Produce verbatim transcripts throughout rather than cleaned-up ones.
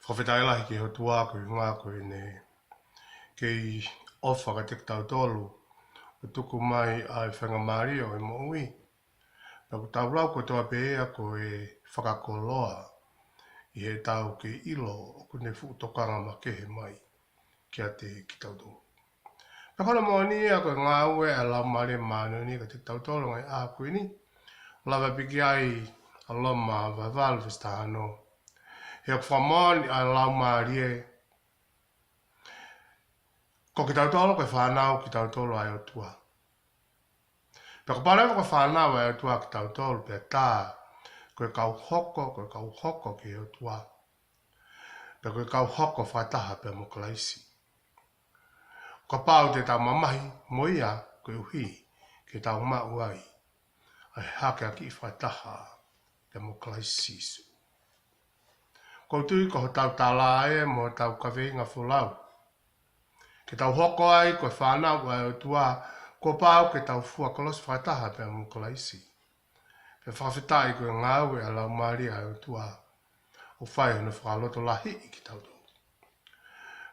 Fakafetaʻi lahi ki he ʻOtua koeʻuhi ko ʻene kei ʻofa kiate kitautolu ʻo tuku mai ʻa e faingamālie ʻo e moʻui. Pea ʻoku tau lau kotoa pē ia ko e fakakoloa ʻi heʻetau kei ʻilo ʻoku ne fuʻu tokanga makehe mai kiate kitautolu. Pea ko hono moʻoni ia ko e ngāue ʻa e Laumālie Māʻoniʻoni kiate kitautolu he ngaahi ʻaho ko eni. Lava pē ki ai ʻa Loma vahe valu veesi taha ono. He ʻoku fakamoʻoni ʻa e Laumālie ko kitautolu ko e fānau kitautolu ʻa e ʻOtua. Pea kapau leva ko e fānau ʻa e ʻOtua kitautolu pea tā, ko e kau hoko, ko e kau hoko ki he ʻOtua. Pea ko e kau hoko fakataha pea mo Kalaisi. Kapau te tau mamahi mo ia koeʻuhi ke tau maʻu ai ʻa e hakeakiʻi fakataha pea mo Kalaisi Sīsū. ʻOku ou tui ko hotau tala ē mo hotau kaveinga folau. Ke tau hoko ai ko e fānau ʻa e ʻOtua, kuo pau ke tau fua kolosi fakataha pea mo Kalaisi. Pea fakafetaʻi ko e ngāue ʻa e Laumālie ʻa e ʻOtua ʻoku fai hono fakalotolahiʻi kitautolu.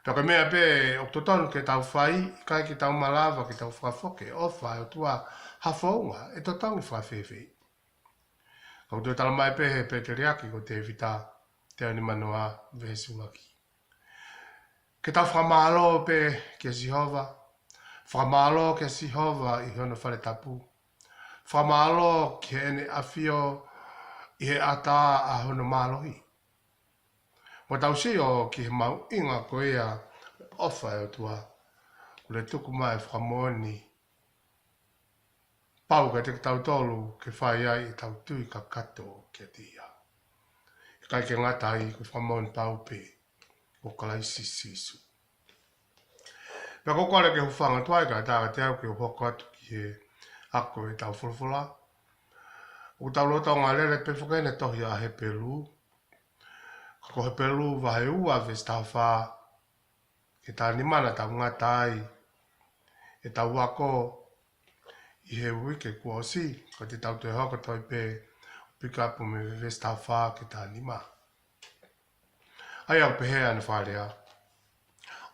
Pea ko e meʻa pē ʻoku totonu ke tau fai, ʻikai ke tau malava ke tau fakafoki e ʻofa ʻa e ʻOtua ha founga, ʻe totongi fakafēfē. Ka ʻoku toe tala mai pē he pēteliake ko Tēvita, teau nimanoa, veesi ʻuluaki. Ke tau fakamālō pē kia Sihova, fakamālō kia Sihova ʻi hono fale tapu, fakamālō ki heʻene ʻafio ʻi he ʻatā ʻa hono mālohi. Mo tau sio ki he mahuʻinga ko ia ʻofa ʻa e ʻOtua, ʻoku ne tuku mai e fakamoʻoni pau kiate kitautolu ke fai ai ʻetau tui kakato kiate ia. ʻIkai ke ngata ai, ko e fakamoʻoni pau pē ʻo Kalaisi Sīsū. Pea ʻoku ou kole ke u hūfanga atu ai kae ʻatā kiate au ke u hoko atu ki he ako ʻetau folofola. ʻOku tau lolotonga lele pē foki ʻi he tohi ʻa Hepelū. Ko Hepelū vahe ua veesi taha fā ki he taha nima naʻa tau ngata ai ʻetau ako ʻi he uike kuo ʻosi, ka te tau toe hoko atu ai pē ʻo pick up mei he veesi taha fā ki he taha nima. ʻA ia ʻoku pehē ʻa hono fakalea: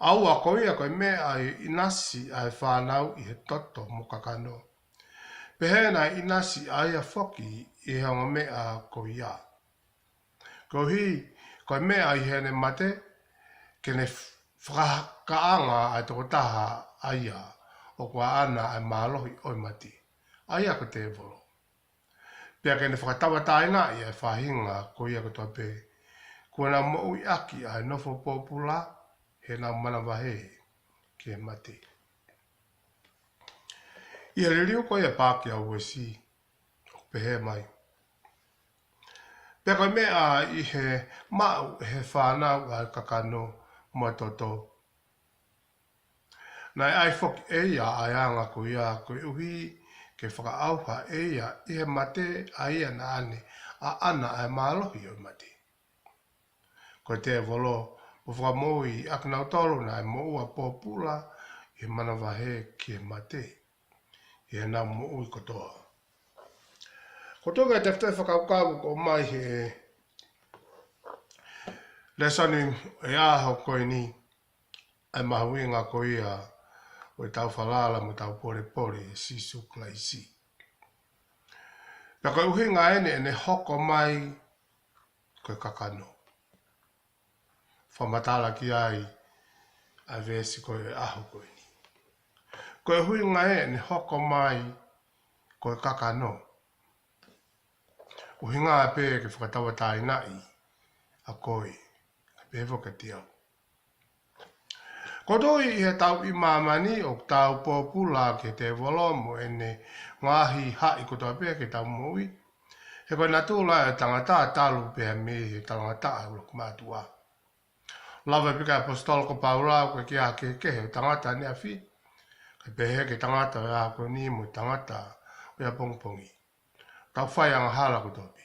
ʻAua ko ia ko e meʻa ʻi he ʻinasi ʻa e fānau ʻi he toto mo kakano, pehē naʻe ʻinasi ʻa ia foki ʻi he ongo meʻa ko ia. Koeʻuhi ko e meʻa ʻi heʻene mate, ke ne fakakaʻanga ʻa e tokotaha ʻa ia ʻoku ʻaʻana ʻa e mālohi ʻo e mate, ʻa ia ko e tēvolo. Pea ke ne fakatauʻatāinaʻi ʻa e faʻahinga ko ia kotoa pē kuo nau moʻui ʻaki ʻa e nofo pōpula heʻenau manavahē ki he mate. ʻI he liliu ko ia paaki ʻa Uesi, ʻoku pehē mai: Pea ko e meʻa ʻi he maʻu ʻe he fānau ʻa e kakano mo e toto, naʻe ʻai foki ʻe ia ʻa e anga ko ia koeʻuhi ke fakaʻauha ʻe ia ʻi he mate ʻa ia naʻa ne ʻaʻana ʻa e mālohi ʻo e mate. Ko e tēvolo, mo fakamoʻui ʻa kinautolu naʻe moʻua pōpula ʻi he manavahē ki he mate ʻi heʻenau moʻui kotoa. Ko e tō ke tefitoʻi fakakaukau ʻoku ʻomai he lēsoni ʻo e ʻaho ko eni, ʻa e mahuʻinga ko ia ʻo ʻetau falala mo ʻetau polepole ʻia Sīsū Kalaisi. Pea ko e ʻuhinga eni ʻene hoko mai ko e kakano. Fakamatala ki ai ʻa e veesi ko e ʻaho ko eni. Ko e ʻuhinga ʻene hoko mai ko e kakano. ʻUhinga pē ke fakatauʻatāinaʻi ʻa koe, pehē foki kiate au. Ko e tui ʻi heʻetau ʻi māmani ʻoku tau pōpula ki he tēvolo mo ʻene ngaahi haʻi kotoa pē ki heʻetau moʻui. He ko e natula ʻo e tangata talu pē mei he talangataʻa ʻuluaki mātuʻa. Lava pē ki he ʻaposetolo ko Paula, ko e kiʻi kehekehe ʻo e tangata ʻaneafi, kae pehē ki he tangata ʻo e ʻaho ko eni mo e tangata ʻo e ʻapongipongi. Tau fai angahala kotoa pē.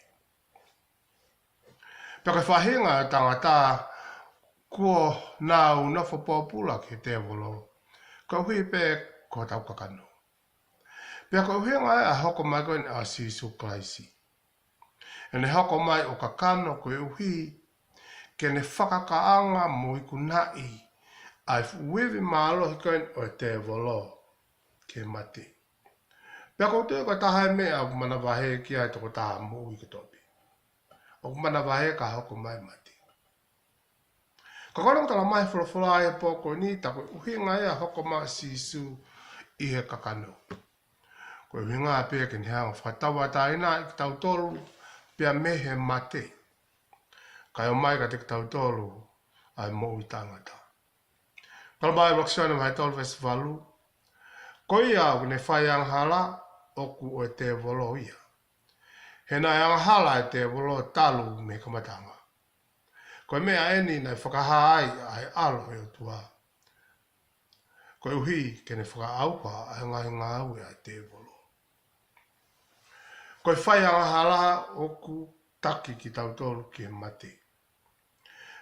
Pea ko e faʻahinga ʻo e tangata kuo nau nofo pōpula ki he tēvolo, koeʻuhi pē ko hotau kakano. Pea ko e ʻuhinga ia ʻa e hoko mai ko eni ʻa Sīsū Kalaisi. ʻEne hoko mai ʻo kakano koeʻuhi ke ne fakakaʻanga mo ikunaʻi ʻa e fuʻu ivi mālohi ko eni ʻo e tēvolo ke mate. Pea ʻoku ou tui ko e taha e meʻa ʻoku manavahē ki ai e tokotaha moʻui kotoa pē. ʻOku manavahē ka hoko mai e mate. Ka ko e ʻuhinga ʻoku talamai ʻe he folofola ʻi he pō ko eni, tā ko e ʻuhinga ia ʻa e hoko mai ʻa Sīsū ʻi he kakano. Ko e ʻuhinga pē ke ne hanga ʻo fakatauʻatāinaʻi kitautolu pea mei he mate, kae ʻomai kiate kitautolu ʻa e moʻui taʻengata. Talamai ʻe ʻuluaki Sione vahe tolu veesi valu: Ko ia ʻoku ne fai angahala, ʻoku ʻo e tēvolo ia. He naʻe angahala ʻa e tēvolo talu mei he kamataʻanga. Ko e meʻa eni naʻe fakahā ai ʻa e ʻAlo ʻo e ʻOtua, koeʻuhi ke ne fakaʻauha ʻa e ngaahi ngāue ʻa e tēvolo. Ko e fai angahala ʻoku taki kitautolu ki he mate.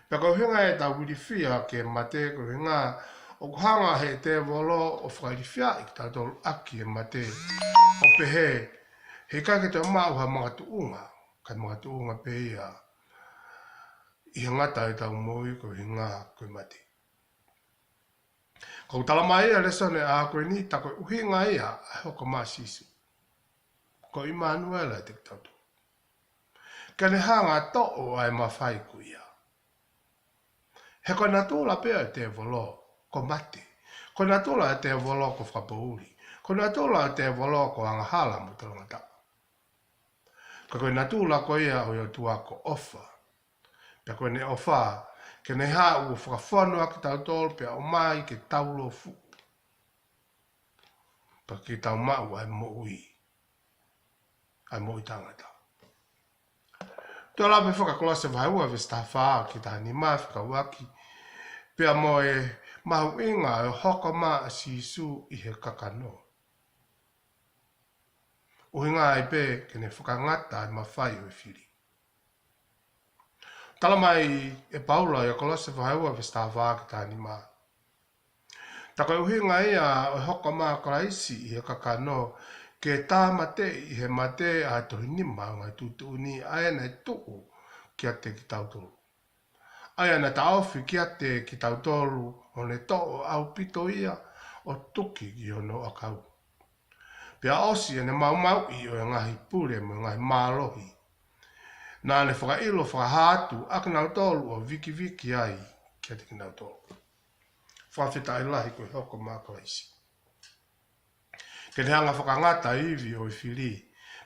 Pea ko e ʻuhinga ʻetau ilifia ki he mate, ko e ʻuhinga ʻoku hanga ʻe he tēvolo ʻo fakailifiaʻi kitautolu ʻaki e mate, ʻo pehē, heʻikai ke toe maʻu ha makatuʻunga, kae makatuʻunga pē ia ʻi he ngata ʻetau moʻui, ko e ʻuhinga ko e mate. Ka ʻoku talamai ʻe he lēsoni ʻaho ko eni, tā ko e ʻuhinga ia ʻa e hoko mai ʻa Sīsū, ko ʻImanuela ʻiate kitautolu, ke ne hanga ʻo toʻo ʻa e mafai ko ia. He ko e natula pē ʻo e tēvolo ko e mate. Ko e natula ʻo e tēvolo ko e fakapoʻuli. Ko e natula ʻo e tēvolo ko e angahala mo e talangataʻa. Ka ko e natula ko ia ʻo e ʻOtua ko e ʻofa. Pea ko ʻene ʻofa ke ne haʻu ʻo fakafonu ʻa kitautolu pea ʻomai ke tau lōfuʻu, pea ke tau maʻu ʻa e moʻui, ʻa e moʻui taʻengata. Tuʻu ʻa e lave faka-Kolose vahe ua veesi taha fā ki he taha nima, fekauʻaki pea mo e mahuʻinga ʻo e hoko mai ʻa Sīsū ʻi he kakano. ʻUhinga ai pē ke ne fakangata ʻa e mafai ʻo e fili. Talamai ʻe Paula ʻia Kolose vahe ua veesi taha fā ki he taha nima: Tā ko e ʻuhinga ia ʻo e hoko mai ʻa Kalaisi ʻi he kakano, ke tāmateʻi ʻe he mate ʻa e tohi nima ʻo e ngaahi tuʻutuʻuni, ʻa ia naʻe tuʻu kiate kitautolu, ʻa ia naʻe taʻofi kiate kitautolu, ʻo ne toʻo ʻaupito ia ʻo tuki ki hono ʻakau. Pea ʻosi ʻene maumauʻi ʻo e ngaahi pule mo e ngaahi mālohi, naʻa ne fakaʻilo fakahā atu ʻa kinautolu ʻo vikiviki ai kiate kinautolu. Fakafetaʻi lahi ko e hoko mai ʻa Kalaisi ke ne hanga ʻo fakangata e ivi ʻo e fili,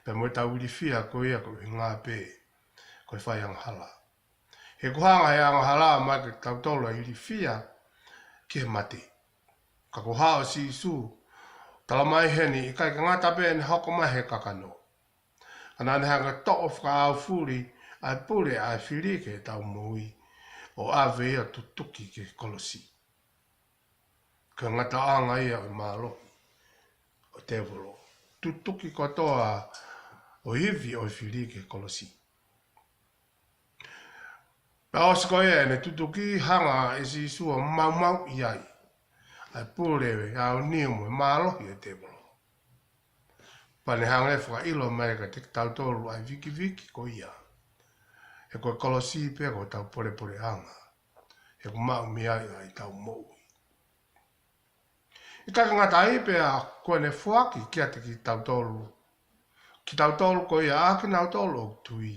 pea mo ʻetau ilifia ko ia ko e ʻuhinga pē ko e fai angahala. He ʻoku hanga ʻe he angahala ʻo ʻomai kiate kitautolu ʻa e ilifia ki he mate. Ka ko e haʻu ʻa Sīsū, talamai heni, ʻikai ke ngata pē ʻene hoko mai he kakano, ka naʻa ne hanga ʻo toʻo fakaʻaufuli ʻa e pule ʻa e fili ki heʻetau moʻui, ʻo ʻave ia ʻo tutuki ki he kolosi. Ko e ngataʻanga ia ʻo e mālohi ʻo e tēvolo, tutuki kotoa ʻo e ivi ʻo e fili ki he kolosi. Pea ʻosi ko ia ʻene tutuki, hanga ʻe Sīsū ʻo maumauʻi ai ʻa e pule ʻaoniu mo e mālohi ʻo e tēvolo. Pea ne hanga ʻo fakaʻilo mai kiate kitautolu ʻa e vikiviki ko ia. He ko e kolosi pē ko hotau polepoleʻanga. He ʻoku maʻu mei ai ʻa ʻetau moʻui. ʻIkai ke ngata ai pea kuo ne foaki kiate kitautolu, kitautolu ko ia ʻa kinautolu ʻoku tui,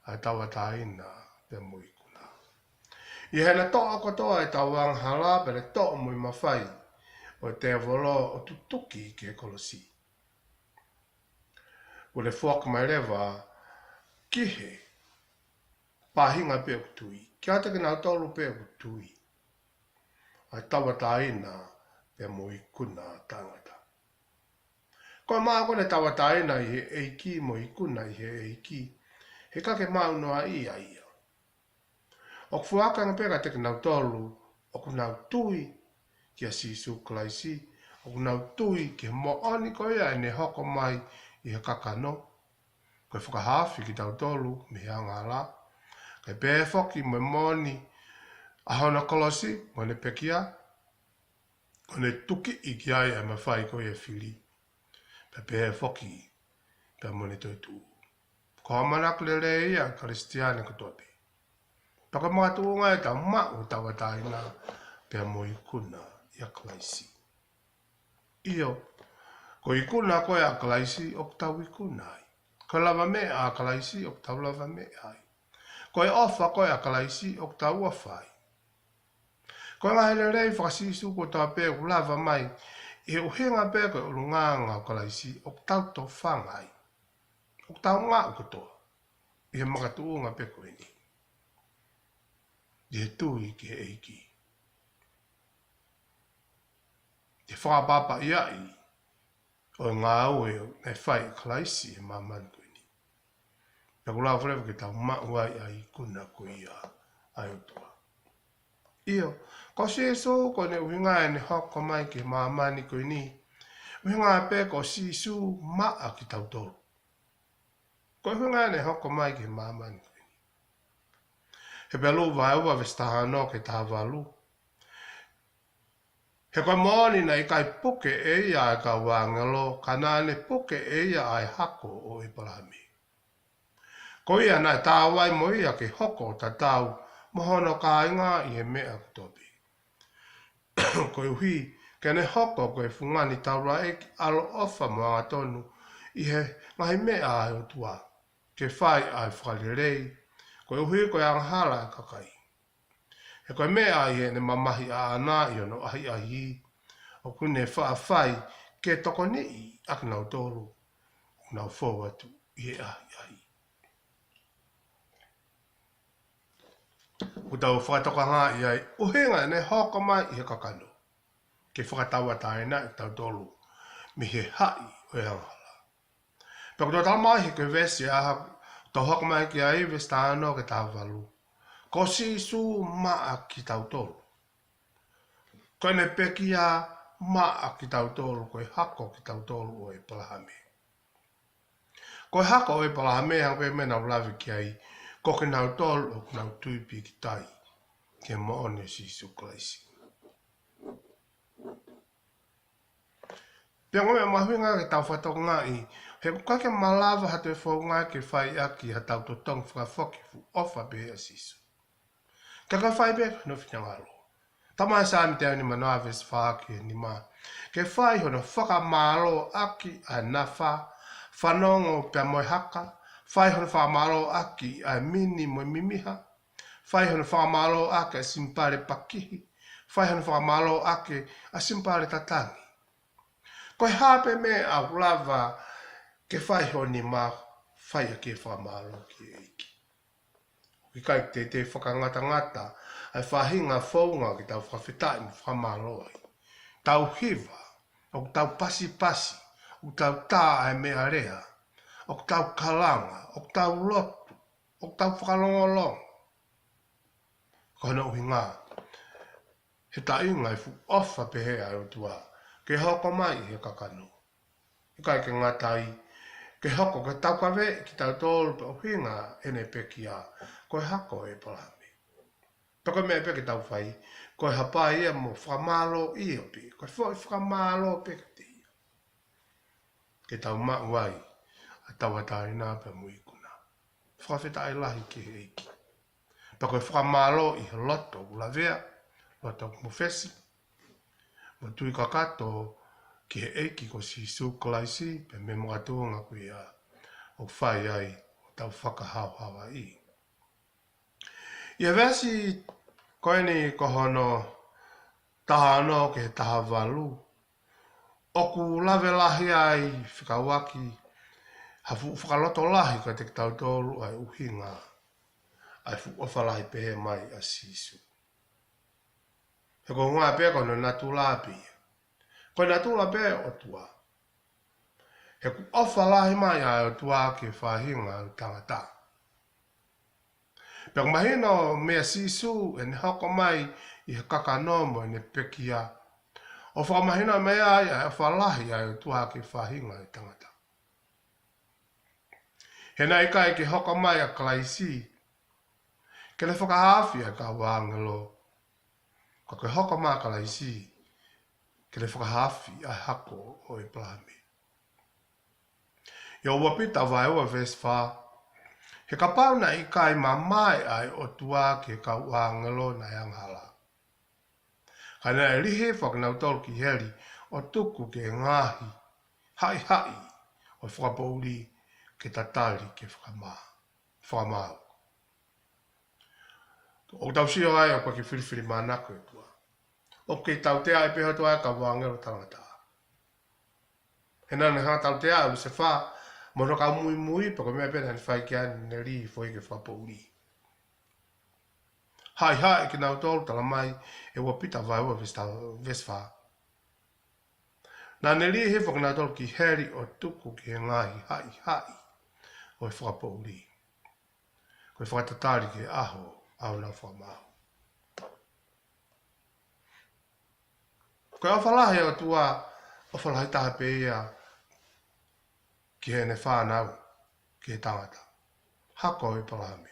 ʻa e tauʻatāina pea mo e ikuna. ʻI heʻene toʻo kotoa ʻetau angahala pea ne toʻo mo e mafai ʻo e tēvolo ʻo tutuki ki he kolosi, kuo ne foaki mai leva ki he faʻahinga pē ʻoku tui, kiate kinautolu pē ʻoku tui, ʻa e tauʻatāina pea mo e ikuna taʻengata. Ko e maʻu ko eni ʻo e tauʻatāina ʻi he ʻEiki mo e ikuna ʻi he ʻEiki, heʻikai ke maʻu noa ia ia. ʻOku foaki ange pē kiate kinautolu ʻoku nau tui kia Sīsū Kalaisi, ʻoku nau tui ki he moʻoni ko ia ʻene hoko mai ʻi he kakano, ko e fakahaofi kitautolu mei he angahala, kae pehē foki mo e moʻoni ʻa hono kolosi mo ʻene pekia, ʻo ne tukiʻi ki ai ʻa e mafai ko ia ʻo e fili, pea pehē foki pea mo ʻene toetuʻu. Ko e ʻamanaki lelei ia ʻa e Kalisitiane kotoa pē. Pea ko e makatuʻunga ʻetau maʻu ʻetau tauʻatāina pea mo e ikuna ʻia Kalaisi. ʻIo, ko e ikuna ko ē ʻa Kalaisi ʻoku tau ikuna ai. Ko e lavameʻa ʻa Kalaisi ʻoku tau lavameʻa ai. Ko e ʻofa ko ē ʻa Kalaisi ʻoku tau ʻofa ai. Ko e ngaahi lelei faka-Sīsū kotoa pē ʻoku lava mai ʻi he ʻuhinga pē ko e ʻulungaanga ʻo Kalaisi ʻoku tau tofanga ai. ʻOku tau maʻu kotoa ʻi he makatuʻunga pē ko eni. ʻI he tui ki he ʻEiki. ʻI he fakapapauʻi ʻo e ngāue naʻe fai ʻe Kalaisi he māmani ko eni. Pea ʻoku lava foki ke tau maʻu ai ʻa e ikuna ko ia ʻa e ʻOtua. ʻIo, ko Sīsū ko ʻene ʻuhinga ʻene hoko mai ki he māmani ko eni. ʻUhinga pē ko Sīsū maʻa kitautolu. Ko e ʻuhinga ʻene hoko mai ki he māmani ko eni. Hepelū vahe ua veesi taha ono ki he taha valu. He ko e moʻoni naʻe ʻikai puke ʻe ia ʻa e kau ʻāngelo, ka naʻa ne puke ʻe ia ʻa e hako ʻo ʻĒpalahame. Ko ia naʻe taau ai mo ia ke hoko ʻo tatau mo hono kāinga ʻi he meʻa kotoa pē. Koeʻuhi ke ne hoko ko e fungani taulaʻeiki ʻaloʻofa mo angatonu ʻi he ngaahi meʻa ʻa e ʻOtua, ke fai ʻa e fakalelei, koeʻuhi ko e angahala ʻa e kakai. He ko e meʻa ʻi heʻene mamahi ʻaʻana ʻi hono ʻahiʻahiʻi, ʻoku ne faʻa fai ke tokoniʻi ʻa kinautolu ʻoku nau fou atu ʻi he ʻahiʻahi. ʻOku tau fakatokangaʻi ai ʻuhinga ʻene hoko mai ʻi he kakano, ke fakatauʻatāinaʻi kitautolu mei he haʻi ʻo e angahala. Pea ʻoku tau tala mai he ko e veesi ʻa ʻoku tau hoko mai ki ai, veesi taha ono ki he taha valu. Ko Sīsū maʻa kitautolu. Ko ʻene pekia maʻa kitautolu, ko e hako kitautolu ʻo ʻĒpalahame. Ko e hako ʻo ʻĒpalahame, hangē ko e meʻa naʻa ku lave ki ai, ko kinautolu ʻoku nau tui pīkitai ki he moʻoni ʻo Sīsū Kalaisi. Pea ko e meʻa mahuʻinga ke tau fakatokangaʻi, he ʻoku ʻikai ke malava ha toe founga ke fai ʻaki haʻatau totongi fakafoki fuʻu ʻofa pehē ʻa Sīsū. Ka ka fai pē hono finangalo. Tala mai Saame teau nimanoa veesi fā ki he nima. Ke fai hono fakamālō ʻaki ʻa e nafa, fanongo pea mo e haka, fai hono fakamālō ʻaki ʻa e mini mo e mimiha, fai hono fakamālō ʻaki ʻa e simipale pakihi, fai hono fakamālō ʻaki ʻa e simipale tatangi. Ko e hā pē meʻa ʻoku lava ke fai ho nima, fai ʻaki e fakamālō ki he ʻEiki. ʻOku ʻikai ke toe fakangatangata ʻa e faʻahinga founga ke tau fakafetaʻi mo fakamālō ai. Tau hiva, ʻoku tau pasipasi, ʻoku tau tā ʻa e meʻalea, ʻoku tau kalanga, ʻoku tau lotu, ʻoku tau fakalongolongo. Ko hono ʻuhinga, he taʻinga e fuʻu ʻofa pehē ʻa e ʻOtua ke hoko mai ʻi he kakano. ʻIkai ke ngata ai, ke hoko ke taukaveʻi kitautolu pea ʻuhinga ʻene pekia, ko e hako ʻo ʻĒpalahame. Pea ko e meʻa pē ke tau fai, ko e hapai ia mo fakamālōʻia pē, ko e foʻi fakamālō pē kiate ia. Ke tau maʻu ai ʻa e tauʻatāina pea mo e ikuna. Fakafetaʻi lahi ki he ʻEiki. Pea ko e fakamālō ʻi he loto ʻoku lavea, loto ʻoku mafesi, mo tui kakato ki he ʻEiki ko Sīsū Kalaisi, pea mo e makatuʻunga ko ia ʻoku fai ai ʻo tau fakahaohaoaʻi. ʻI he veesi ko eni ko hono taha ono ki he taha valu, ʻoku lave lahi ai fekauʻaki ha fuʻu fakalotolahi kiate kitautolu ʻa e ʻuhinga ʻa e fuʻu ʻofa lahi pehē mai ʻa Sīsū. He ko e ʻuhinga pē ko hono natula pē ia. Ko e natula pē ʻo e ʻOtua. He ʻoku ʻofa lahi mai ʻa e ʻOtua ki he faʻahinga ʻo e tangata. Pea ʻoku mahino meia Sīsū ʻene hoko mai ʻi he kakano mo ʻene pekia, ʻo fakamahino mai ai ʻa e ʻofa lahi ʻa e ʻOtua ki he faʻahinga ʻo e tangata. He naʻe ʻikai ke hoko mai ʻa Kalaisi ke ne fakahaofi ʻa e kau ʻāngelo, ka ko e hoko mai ʻa Kalaisi ke ne fakahaofi ʻa e hako ʻo ʻĒpalahame. ʻIo, ua Pita vahe ua veesi fā. He kapau naʻe ʻikai mamae ʻa e ʻOtua ki he kau ʻāngelo naʻe angahala, ka naʻe lī hifo kinautolu ki heli ʻo tuku ki he ngaahi haʻihaʻi ʻo e fakapoʻuli ke tatali ki he fakama-, fakamaau. ʻOku tau sio ai ʻoku ʻikai ke filifilimānako e ʻOtua. ʻOku kei tauteaʻi pē ʻe he ʻOtua e kau ʻāngelo talangataʻa. He naʻa ne hanga tauteaʻi ʻa Lusefā mo hono kau muimui, pea ko e meʻa pē naʻa ne fai ki ai, ne lī hifo ki he fakapoʻuli. Haʻihaʻi kinautolu, talamai ʻe ua Pita vahe ua veesi ta-, veesi fā. Naʻa ne lī hifo kinautolu ki heli ʻo tuku ki he ngaahi haʻihaʻi ʻo e fakapoʻuli, ko e fakatatali ki he ʻaho ʻo ʻenau fakamaau. Ko e ʻofa lahi ʻa e ʻOtua, ʻofa lahi taha pē ia ki heʻene fānau, ki he tangata. Hako ʻo ʻĒpalahame.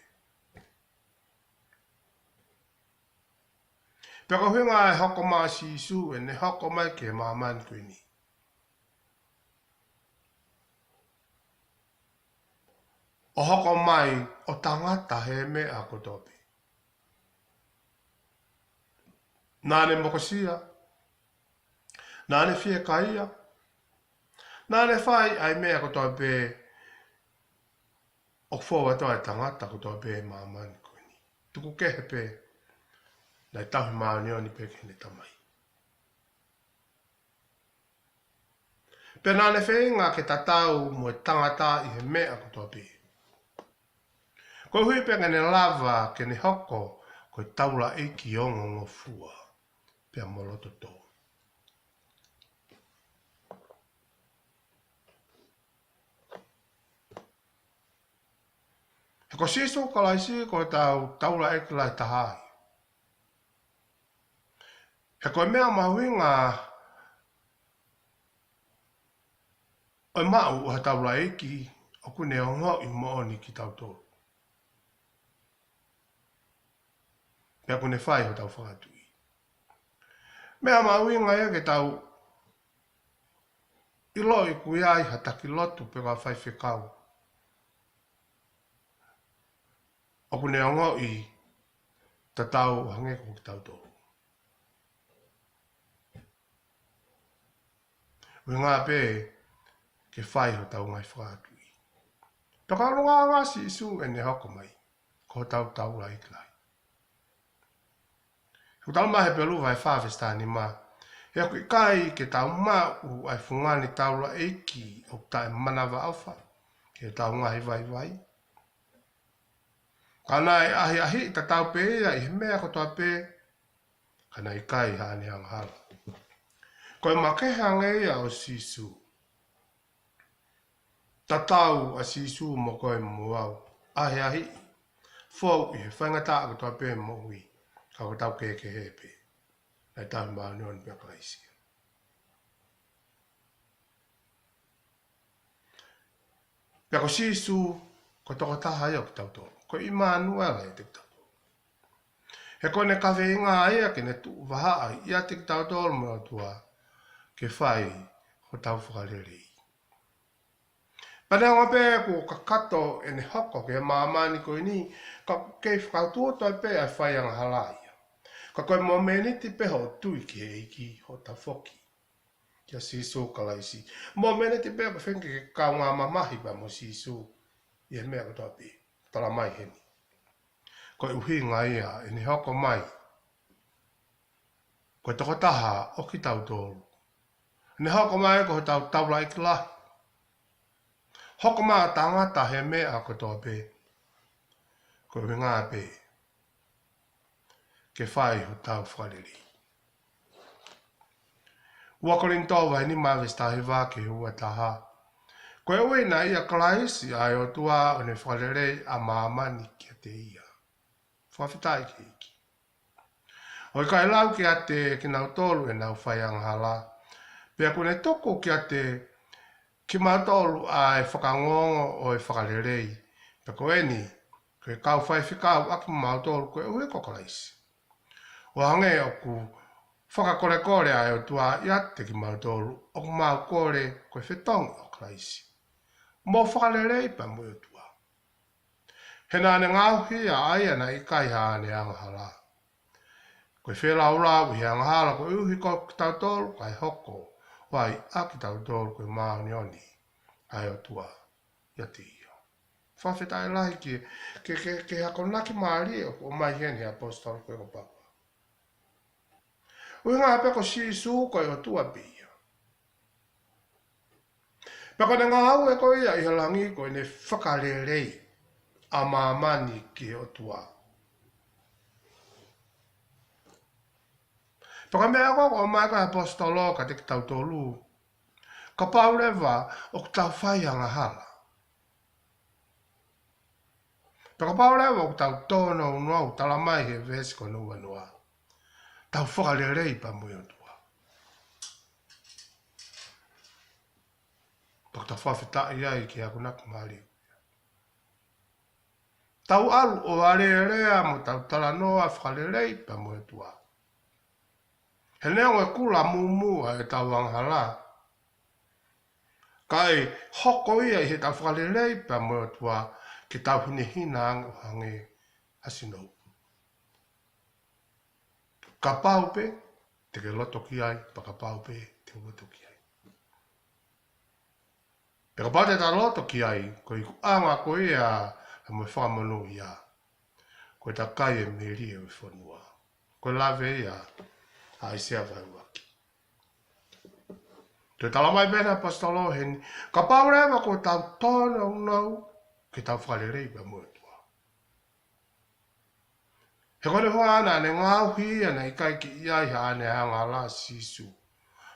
Pea ko e ʻuhinga e hoko mai ʻa Sīsū, ʻene hoko mai ki he māmani ko eni, ʻo hoko mai ʻo tangata he meʻa kotoa pē. Naʻa ne mokosia, naʻa ne fiekaia, naʻa ne fai ʻa e meʻa kotoa pē ʻoku fou ai ʻa e tangata kotoa pē he māmani ko eni. Tuku kehe pē, naʻe tauhi māʻoniʻoni pē ki heʻene Tamai. Pea naʻa ne feinga ke tatau mo e tangata ʻi he meʻa kotoa pē, koeʻuhi pē ke ne lava ke ne hoko ko e taulaʻeiki ongongofua pea mo loto tō. He ko Sīsū Kalaisi ko hotau taulaʻeiki lahi taha ia. He ko e meʻa mahuʻinga ʻo e maʻu ʻo ha taulaʻeiki, ʻoku ne ongoʻi moʻoni kitautolu, pea ʻoku ne fai hotau fakatuʻi. Meʻa mahuʻinga ia ke tau ʻiloʻi ʻoku ʻi ai ha taki lotu pe ko ha faifekau ʻoku ne ongoʻi tatau ʻo hangē ko kitautolu. ʻUhinga pē ke fai hotau ngaahi fakatuʻi. Pea ko e ʻuhinga ʻa Sīsū ʻene hoko mai ko hotau taulaʻeiki lahi. He ʻoku talamai ʻe Hepelū vahe fā veesi taha nima, he ʻoku ʻikai ke tau maʻu ʻa e fungani taulaʻeiki ʻoku taʻemanavaʻofa ki heʻetau ngaahi vaivai, ka naʻe ʻahiʻahiʻi tatau pē ia ʻi he meʻa kotoa pē, ka naʻe ʻikai haʻane angahala. Ko e makehe ange ia ʻo Sīsū. Tatau ʻa Sīsū mo koe mo au, ʻahiʻahiʻi, fou ʻi he faingataʻa kotoa pē moʻui, ka ko hotau kehekehe pē, naʻe tauhi māʻoniʻoni pē ʻa Kalaisi. Pea ko Sīsū, ko e tokotaha ia ʻo kitautolu. Ko ʻImanuela ʻiate kitautolu. He ko ʻene kaveinga ia ke ne tuʻu vahaʻa ʻiate kitautolu mo e ʻOtua, ke fai hotau fakalelei. Pea neongo pē kuo kakato ʻene hoko ki he māmani ko eni, ka ʻoku kei fakautuutu pē ʻa e fai angahala ia. Ka ko e mōmeniti pē hoʻo tui ki he ʻEiki, hoʻo tafoki kia Sīsū Kalaisi. Mōmeniti pē ʻoku feinga ke kaungā mamahi pea mo Sīsū ʻi he meʻa kotoa pē. Talamai heni, ko e ʻuhinga ia ʻene hoko mai ko e tokotaha ʻo kitautolu. ʻEne hoko mai ko hotau taulaʻeiki lahi. Hoko mai ʻo tangata he meʻa kotoa pē. Ko e ʻuhinga pē ke fai hotau fakalelei. Ua Kolinitō vahe nima veesi taha hiva ki he ua taha. Koeʻuhi naʻe ʻia Kalaisi ʻa e ʻOtua ʻo ne fakalelei ʻa māmani kiate ia. Fakafetaʻi ki he ʻEiki. ʻO ʻikai lau kiate kinautolu ʻenau fai angahala, pea kuo ne tuku kiate kimautolu ʻa e fakaongoongo ʻo e fakalelei. Pea ko eni, ko e kau faifekau ʻa kimautolu koeʻuhi ko Kalaisi. ʻO hangē ʻoku fakakolekole ʻa e ʻOtua ʻiate kimautolu, ʻoku mau kole ko e fetongi ʻo Kalaisi, mou fakalelei pea mo e ʻOtua. He naʻa ne ngaohi ia ʻa ia naʻe ʻikai haʻane angahala, ko e feilaulau ʻi he angahala, koeʻuhi ko kitautolu kae hoko ai ʻa kitautolu ko e māʻoniʻoni ʻa e ʻOtua ʻiate ia. Fakafetaʻi lahi ki he, ki he, ki he, ki he akonaki mālie ʻoku ʻomai heni ʻe he ʻaposetolo ko ē ko Paula. ʻUhinga pē ko Sīsū ko e ʻOtua pē ia. Pea ko ʻene ngāue ko ia ʻi he langi ko ʻene fakalelei ʻa māmani ki he ʻOtua. Pea ko e meʻa ko ē ʻoku ʻomai ko ē ʻe he ʻaposetolo kiate kitautolu, kapau leva ʻoku tau fai angahala, pea kapau leva ʻoku tau tōnounou, talamai ʻe he veesi ko hono uanoa, tau fakalelei pea mo e ʻOtua. Pea ʻoku tau fakafetaʻi ai ki he akonaki mālie. Tau ʻalu ʻo alēlea mo tau talanoa fakalelei pea mo e ʻOtua. He neongo e kula mūmū ʻa ʻetau angahala, ka ʻe hoko ia ʻi heʻetau fakalelei pea mo e ʻOtua ke tau hinehina ange ʻo hangē ha sinou. Kapau pē te ke loto ki ai, pea kapau pē te u loto ki ai. Pea kapau te ta loto ki ai, ko e ikuʻanga ko ia ʻa e moʻui fakamonūʻia, ko ʻeta kai e melie ʻo e fonua. Ko e lave ia ʻa ʻAisea vahe ʻuluaki. Toe talamai pē ʻe he ʻaposetolo heni, kapau leva ʻoku tau tōnounou ke tau fakalelei pea mo e ʻOtua. He ko hono ʻuhinga naʻa ne ngaohi ia naʻe ʻikai ke ʻi ai haʻane angahala ʻa Sīsū.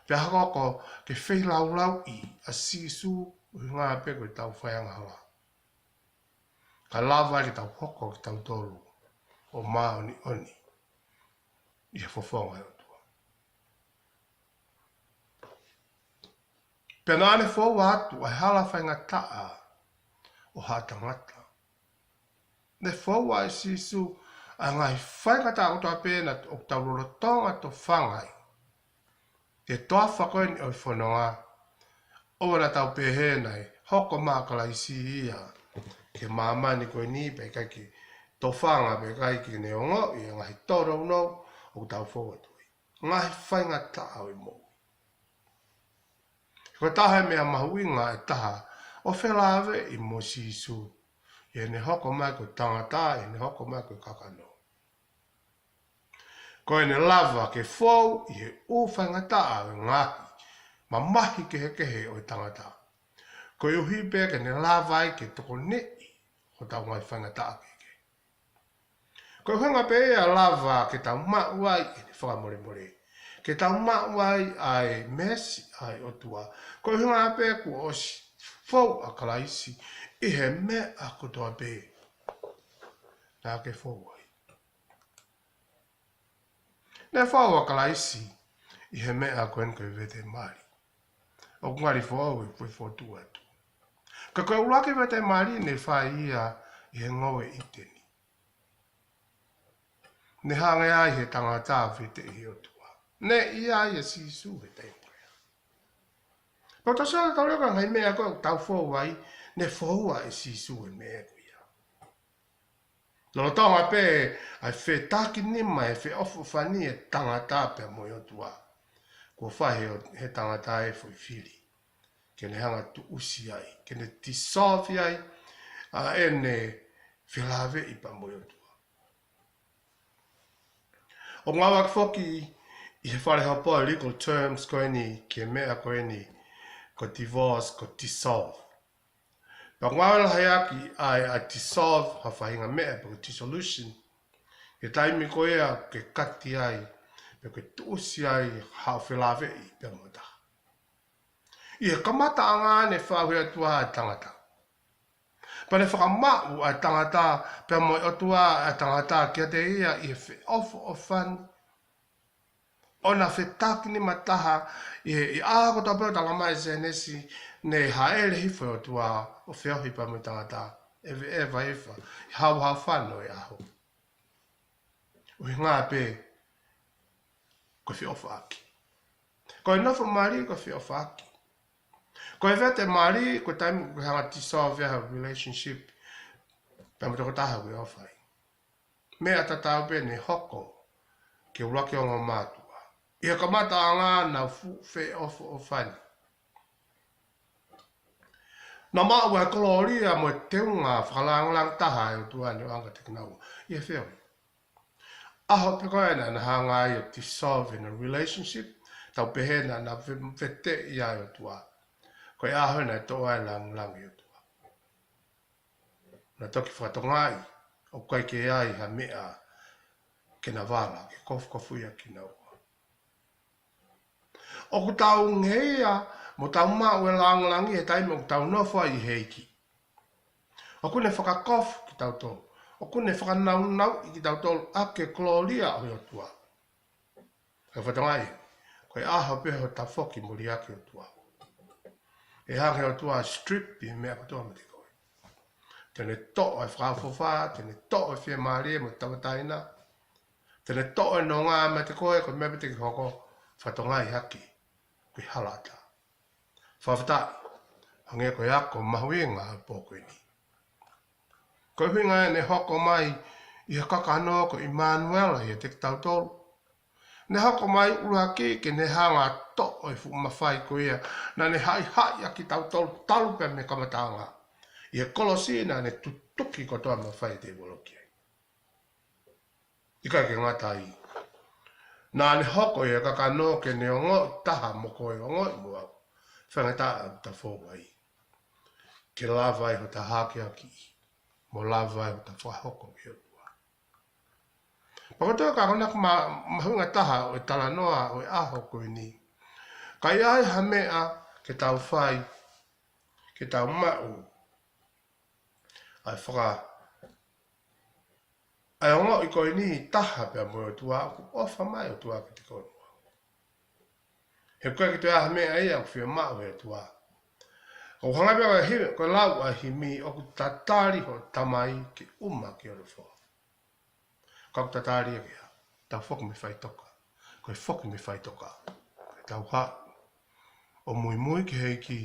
Pea hoko ko e feilaulauʻi ʻa Sīsū ʻuhinga pē ko ʻetau fai angahala, kae lava ai ke tau hoko kitautolu ʻo māʻoniʻoni ʻi he fofonga ʻo e ʻOtua. Pea naʻa ne foua atu ʻa e hala faingataʻa ʻo ha tangata. Ne foua ʻe Sīsū ʻa e ngaahi faingataʻa kotoa pē naʻa ʻoku tau lolotonga tofanga ai ʻi he toafa ko eni ʻo e fononga. ʻOua naʻa tau pehē naʻe hoko mai ʻa Kalaisi ia ki he māmani ko eni pea ʻikai ke tofanga, pea ʻikai ke ne ongoʻi ʻa e ngaahi tōnounou ʻoku tau fou atu ai. Ngaahi faingataʻa ʻo e moʻui. Ko e taha e meʻa mahuʻinga ʻe taha ʻo felāveʻi mo Sīsū, ʻi heʻene hoko mai ko e tangata, ʻi heʻene hoko mai ko e kakano. Ko ʻene lava ke fou ʻi he ʻū faingataʻa ʻo e ngaahi mamahi kehekehe ʻo e tangata, koeʻuhi pē ke ne lava ai ke tokoniʻi hotau ngaahi faingataʻa kehekehe. Ko e ʻuhinga pē ia ʻe lava ke tau maʻu ai ʻene fakamolemole, ke tau maʻu ai ʻa e meesi ʻa e ʻOtua. Ko e ʻuhinga pē kuo ʻosi fou ʻa Kalaisi ʻi he meʻa kotoa pē naʻa ke fou ai. Ne fou ʻa Kalaisi ʻi he meʻa ko eni ko e vete mali. ʻOku ngali foʻou e foʻi fotu atu. Ka ko e ʻuluaki vete mali ne fai ia ʻi he ngoue ʻIteni. Ne hanga ai he tangata ʻo veteʻi he ʻOtua. Ne ʻi ai ʻa Sīsū he taimi ko ia. Pea tau sio atu leva ki he ngaahi meʻa ko ē ʻoku tau fou ai, ne foua ʻe Sīsū e meʻa ko ia. Lolotonga pē ʻa e fetakinima, ʻa e feʻofoʻofani e tangata pea mo e ʻOtua, kuo fai he, he tangata e foʻi fili ke ne hanga ʻo tuʻusi ai, ke ne dissolve ai ʻa ʻene felāveʻi pea mo e ʻOtua. ʻOku ngāueʻaki foki ʻi he fale hopo e legal terms ko eni ki he meʻa ko eni ko e divorce, ko e dissolve. Pea ʻoku ngāue lahi ʻaki ʻa e, ʻa e dissolve ha faʻahinga meʻa pe ko e dissolution, he taimi ko ia ʻoku ke kati ai pe ʻoku ke tuʻusi ai haʻo felāveʻi pea mo ha taha. ʻI he kamataʻanga ne fai ʻe he ʻOtua ʻa e tangata. Pea ne fakamaʻu ʻa e tangata pea mo e ʻOtua, ʻa e tangata kiate ia ʻi he feʻofoʻofani ʻo ʻena fetakinima taha. ʻI he, ʻi he ʻaho kotoa pē ʻoku talamai ʻe Sēnesi, ne hāʻele hifo e ʻOtua ʻo feohi pea mo e tangata, ʻeveʻeva ʻi he fā, ʻi he hauhau fano e ʻaho. ʻUhinga pē ko e feʻofaʻaki. Ko e nofo mali ko e feʻofaʻaki. Ko e vete mali ko e taimi ʻoku ke hanga ʻo dissolve ai ha relationship, Pea mo e tokotaha ʻoku ʻi ai ʻa e fai. Meʻa tatau pē ne hoko ki he ʻuluaki ongo mātuʻa. ʻI he kamataʻanga naʻa nau fuʻu feʻofoʻofani. Naʻa nau maʻu ʻa e kolōlia mo e teunga fakalāngilangi taha ʻa e ʻOtua ne ʻoange kiate kinaua. ʻI he feohi. ʻAho pē ko ē naʻa na hanga ai ʻo dissolve in a relationship, tau pehē naʻa na ve-, veteʻi ʻa e ʻOtua. Ko e ʻaho naʻe toʻo ai e lāngilangi ʻo e ʻOtua. Na toki fakatokangaʻi, ʻoku ʻikai ke ʻi ai ha meʻa ke na vala, ke kofukofuʻi ʻa kinaua. ʻOku tau ngeia, mo tau maʻu e lāngilangi he taimi ʻoku tau nofo ai ʻi he ʻEiki. ʻOku ne fakakofu kitautolu. ʻOku ne fakanaunauʻi kitautolu ʻaki e kolōlia ʻo e ʻOtua. Ka fatongia, ko e ʻaho pē hota foki mo liʻaki e ʻOtua. ʻE hanga ʻe he ʻOtua ʻo strip ʻa e meʻa kotoa meiate koe. Te ne toʻo e fakaʻofoʻofa, te ne toʻo e fiemālie mo e tauʻatāina. Te ne toʻo e nonga meiate koe, ko e meʻa pē te ke hoko, fatongia hake, ko e hala ʻatā. Fakafetaʻi, hangē ko e ako mahuʻinga ʻo e pō ko eni. Ko e ʻuhinga ʻene hoko mai ʻi he kakano ko ʻImanuela ʻiate kitautolu. Ne hoko mai ʻuluaki ke ne hanga ʻo toʻo e fuʻu mafai ko ia naʻa ne haʻihaʻi ʻaki kitautolu talu pē mei he kamataʻanga. ʻI he kolosi naʻa ne tutuki kotoa e mafai ʻa e tēvolo ki ai. ʻIkai ke ngata ai. Naʻa ne hoko ʻi he kakano ke ne ongoʻi taha mo koe, ongoʻi mo au. Faingataʻa ʻoku ta fou ai. Ke lava ai hota hakeakiʻi. Mo lava ai hota fakahoko ki he ʻOtua. Pea ko e toe ka ko ena ko e ma-, mahuʻinga taha ʻo e talanoa ʻo e ʻaho ko eni. Ka ʻi ai ha meʻa ke tau fai, ke tau maʻu ʻa e faka-, ʻa e ongoʻi ko eni taha pea mo e ʻOtua, ʻoku ʻofa mai e ʻOtua kiate koe mo au. He ʻoku ʻikai ke toe ʻi ai ha meʻa ia ʻoku fiemaʻu ʻe he ʻOtua. ʻOku hangē pē ko e hi-, ko e lau ʻa e himi, ʻoku tatali hoʻo tamai ke ʻuma ki hono foha. Ka ʻoku tatali ia ke hā? Tau foki mei faʻitoka. Ko e foki mei faʻitoka, ke tau haʻu ʻo muimui ki he ʻEiki,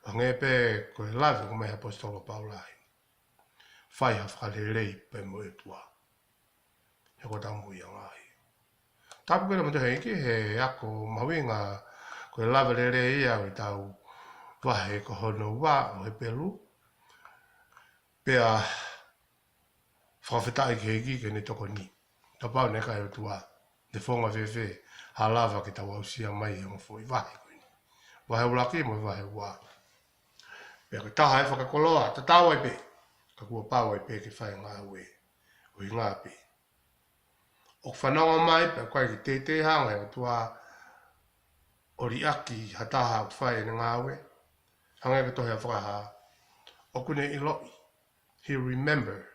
hangē pē ko e lave ʻoku ʻomai ʻe he ʻaposetolo ko Paula ai. Fai ha fakalelei pea mo e ʻOtua. He ko e tau muianga ai. Tapu ke lama te heiki he ako mahuʻinga, ko e lava lelei ia ʻo ʻetau vahe ko hono ua ʻo Hepelū. Pea fakafetaʻi ki he ʻEiki ke ne tokoni. Kapau naʻe ʻikai ʻOtua, te fonga fēfē ha lava ke tau aʻusia mai e ongo foʻi vahe ko eni. Vahe ʻuluaki mo e vahe ua. Pea ko e taha e fakakoloa, tatau ai pē. Ka kuo pau ai pē ke fai e ngāue. ʻUhinga pē. ʻOku fanongo mai pē ʻoku ʻikai ke teitei hanga ʻe he ʻOtua ʻo liʻaki ha taha ʻoku fai ʻene ngāue. Hangē ko e tohi ʻa Fakahā. ʻOku ne ʻiloʻi. He remember.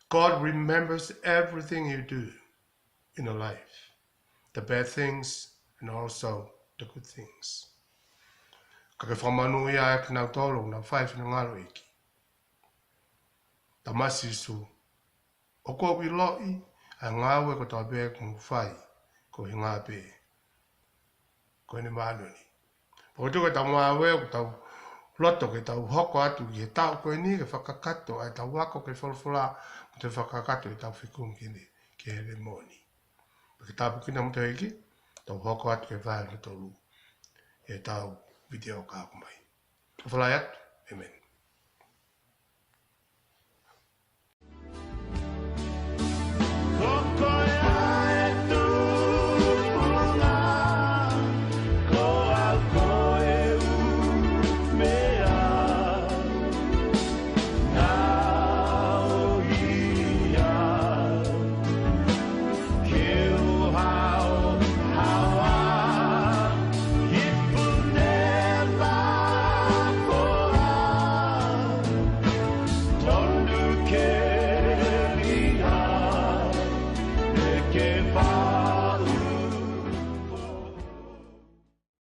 God remembers everything you do in your life. The bad things and also the good things. Ka ke fakamonūʻia ʻa kinautolu ʻoku nau fai finangalo ʻEiki. Tama Sīsū, ʻoku ou ʻiloʻi ʻa e ngāue kotoa pē ʻoku mou fai, ko e ʻuhinga pē ko ʻene māʻoniʻoni. Pea ko e tuku ʻetau ngāue, ʻoku tau loto ke tau hoko atu ki he taʻu ko eni, ke fakakakato ʻa ʻetau ako ki he folofola, mo toe fakakakato ʻetau fekumi ki he, ki he lēmoni. Pea ke tāpuekina kimoutolu ʻe he ʻEiki, tau hoko atu ki he vahe hono tolu ʻetau vitiō ka hoko mai. ʻOfa lahi atu, ʻēmeni.